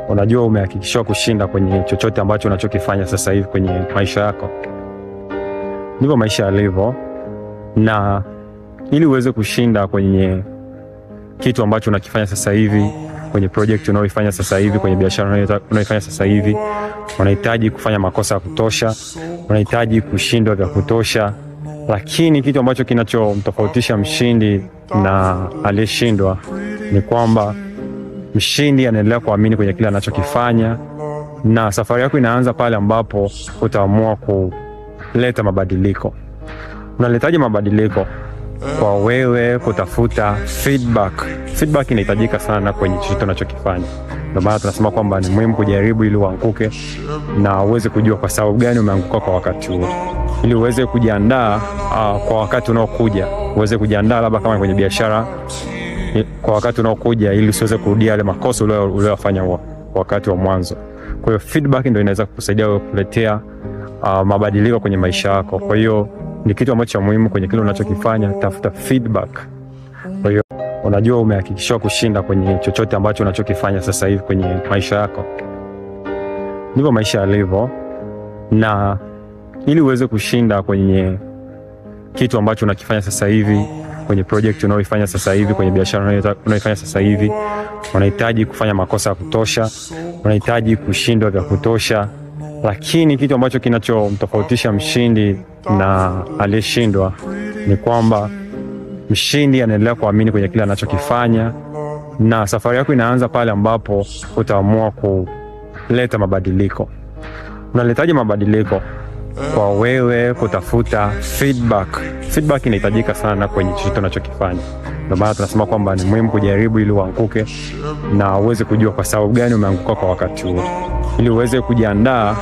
Unajua umehakikishiwa kushinda kwenye chochote ambacho unachokifanya sasa hivi kwenye maisha yako. Ndivyo maisha yalivyo, na ili uweze kushinda kwenye kitu ambacho unakifanya sasa hivi, kwenye project unaoifanya sasa hivi, kwenye biashara unaoifanya sasa hivi, unahitaji kufanya makosa ya kutosha, unahitaji kushindwa vya kutosha. Lakini kitu ambacho kinachomtofautisha mshindi na aliyeshindwa ni kwamba mshindi anaendelea kuamini kwenye kile anachokifanya, na safari yako inaanza pale ambapo utaamua kuleta mabadiliko. Unaletaje mabadiliko? Kwa wewe kutafuta feedback. Feedback inahitajika sana kwenye chochote unachokifanya. Ndio maana tunasema kwamba ni muhimu kujaribu ili uanguke na uweze kujua kwa sababu gani umeanguka kwa wakati huo, ili uweze kujiandaa kwa wakati unaokuja, uweze kujiandaa labda kama kwenye biashara kwa wakati unaokuja, ili usiweze kurudia yale makosa uliyofanya wakati wa mwanzo. Kwa hiyo feedback ndio inaweza kukusaidia wewe kuletea mabadiliko kwenye maisha yako. Kwa hiyo ni kitu ambacho muhimu kwenye kile unachokifanya, tafuta feedback. Kwa hiyo unajua umehakikishiwa kushinda kwenye chochote ambacho unachokifanya sasa hivi kwenye maisha yako. Ndivyo maisha yalivyo, na ili uweze kushinda kwenye kitu ambacho unakifanya sasa hivi, kwenye project unaoifanya sasa hivi, kwenye biashara unaoifanya sasa hivi, unahitaji kufanya makosa ya kutosha, unahitaji kushindwa vya kutosha. Lakini kitu ambacho kinachomtofautisha mshindi na aliyeshindwa ni kwamba mshindi anaendelea kuamini kwenye kile anachokifanya, na safari yako inaanza pale ambapo utaamua kuleta mabadiliko. Unaletaje mabadiliko? Kwa wewe kutafuta feedback. Feedback inahitajika sana kwenye chochote unachokifanya. Ndio maana tunasema kwamba ni muhimu kujaribu ili uanguke na uweze kujua kwa sababu gani umeanguka kwa wakati huo, ili uweze kujiandaa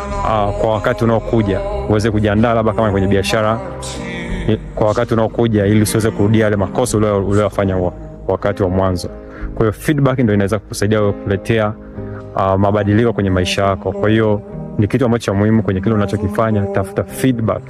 kwa wakati unaokuja, uweze kujiandaa labda kama kwenye biashara kwa wakati unaokuja, ili usiweze kurudia yale makosa uliyofanya wakati wa mwanzo. Kwa hiyo feedback ndio inaweza kukusaidia wewe kuletea mabadiliko kwenye maisha yako. Kwa hiyo ni kitu ambacho muhimu kwenye kile unachokifanya, tafuta feedback.